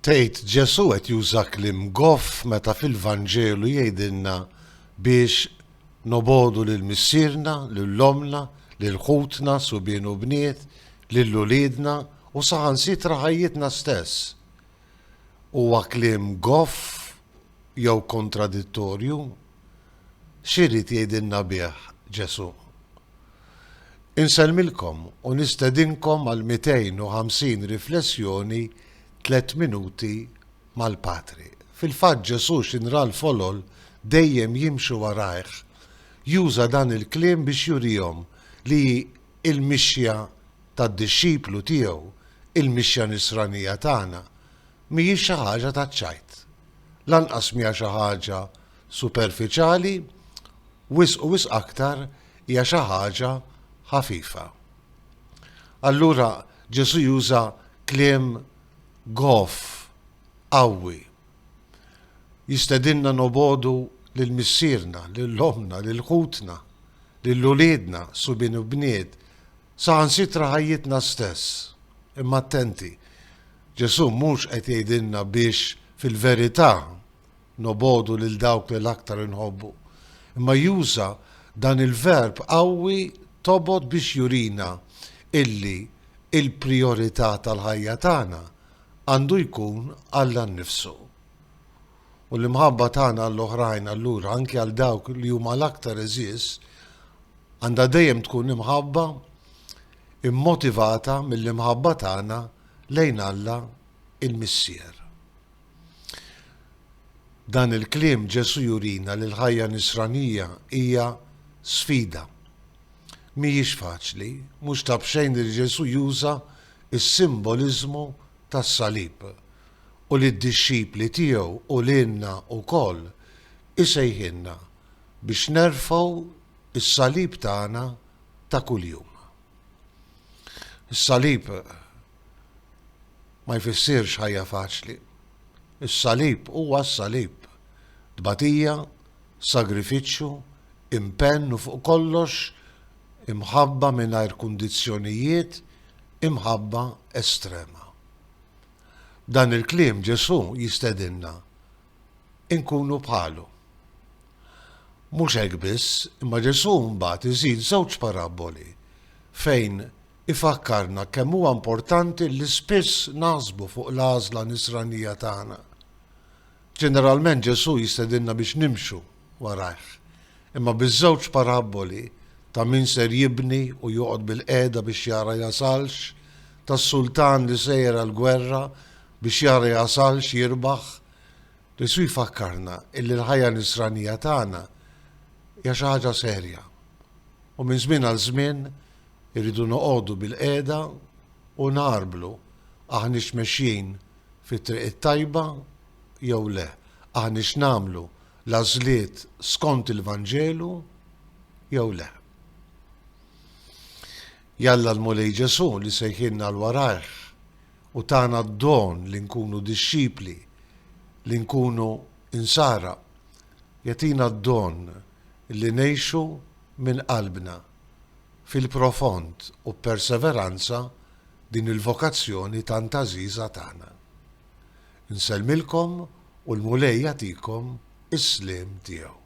Tgħid Ġesù qed juża kliem goff meta fil-Vanġelu jgħidilna biex nobogħdu lil missierna, lil ommna, lil ħutna, subien u bniet, lil uliedna u saħansitra ħajjitna stess. Huwa kliem goff jew kontradittorju? X'irid jgħidilna bih Ġesù? Insellmilkom u nistedinkom għal 250 riflessjoni Tlett Minuti mal-Patri. Fil-fatt Ġesù x'inra l-folol dejjem jimxu warajh, juża dan il-kliem biex jurihom li l-mixja tad-dixxiplu tiegħu, il-mixja nisranija tagħna, mhijiex xi ħaġa taċ-ċajt. Lanqas mhija xi ħaġa superfiċali, wisq u wisq aktar hija xi ħaġa ħafifa. Allura Ġesù juża kliem goff, qawwi. Jistedinna nobogħdu lil missierna, lil ommna, lil ħutna, lil uliedna, subien u bniet, saħansitra ħajjitna stess. Imma attenti, Ġesù mhux qed jgħidilna biex fil-verità nobogħdu lil dawk li l-aktar inħobbu, imma juża dan il-verb qawwi tobgħod biex jurina illi l-prijorità tal-ħajja tagħna għandu jkun Alla nnifsu. U l-imħabba tagħna għall-oħrajn allura anki għal dawk li huma l-aktar għeżież għandha dejjem tkun imħabba immotivata mill-imħabba tagħna lejn Alla il-Missier. B'dan il-kliem Ġesù jurina li l-ħajja nisranija hija sfida. Mhijiex faċli, mhux ta' b'xejn li Ġesù juża s-simboliżmu tas-salib u lid-dixxipli tiegħu u lilna wkoll isejħilna biex nerfgħu s-salib tagħna ta' kuljum. Is-salib ma jfissirx ħajja faċli. Is-salib huwa s-salib. Tbatija, sagrifiċċju, impenn u fuq kollox imħabba mingħajr kundizzjonijiet, imħabba estrema. B'dan il-kliem Ġesù jistedinna inkunu bħalu. Mhux hekk biss, imma Ġesù mbagħad iżid żewġ parabboli fejn ifakkarna kemm huwa importanti li spiss naħsbu fuq l-għażla nisranija tagħna. Ġeneralment Ġesù jistedinna biex nimxu warajh, imma biż-żewġ parabboli ta' min ser jibni u joqgħod bilqiegħda biex jara jasalx, tas-sultan li sejjer għall-gwerra biex jara jasalx jirbaħ, Ġesù jfakkarna illi l-ħajja nisranija tagħna hija xi ħaġa serja u minn żmien għal żmien irridu noqogħdu bilqiegħda u ngħarblu aħniex mexjin fit-triq it-tajba jew le, aħniex nagħmlu l-għażliet skont il-Vanġelu jew le. Jalla l-Mulej Ġesù li sejħilna għal warajh u tana d-don li nkunu dixxipli, li nkunu Insara, jagħtina d-don li ngħixu minn qalbna, fil-profond u b'perseveranza din il-vokazzjoni tant għażiża tagħna. Insellmilkom u l-Mulej jagħtikom is-sliem tiegħu.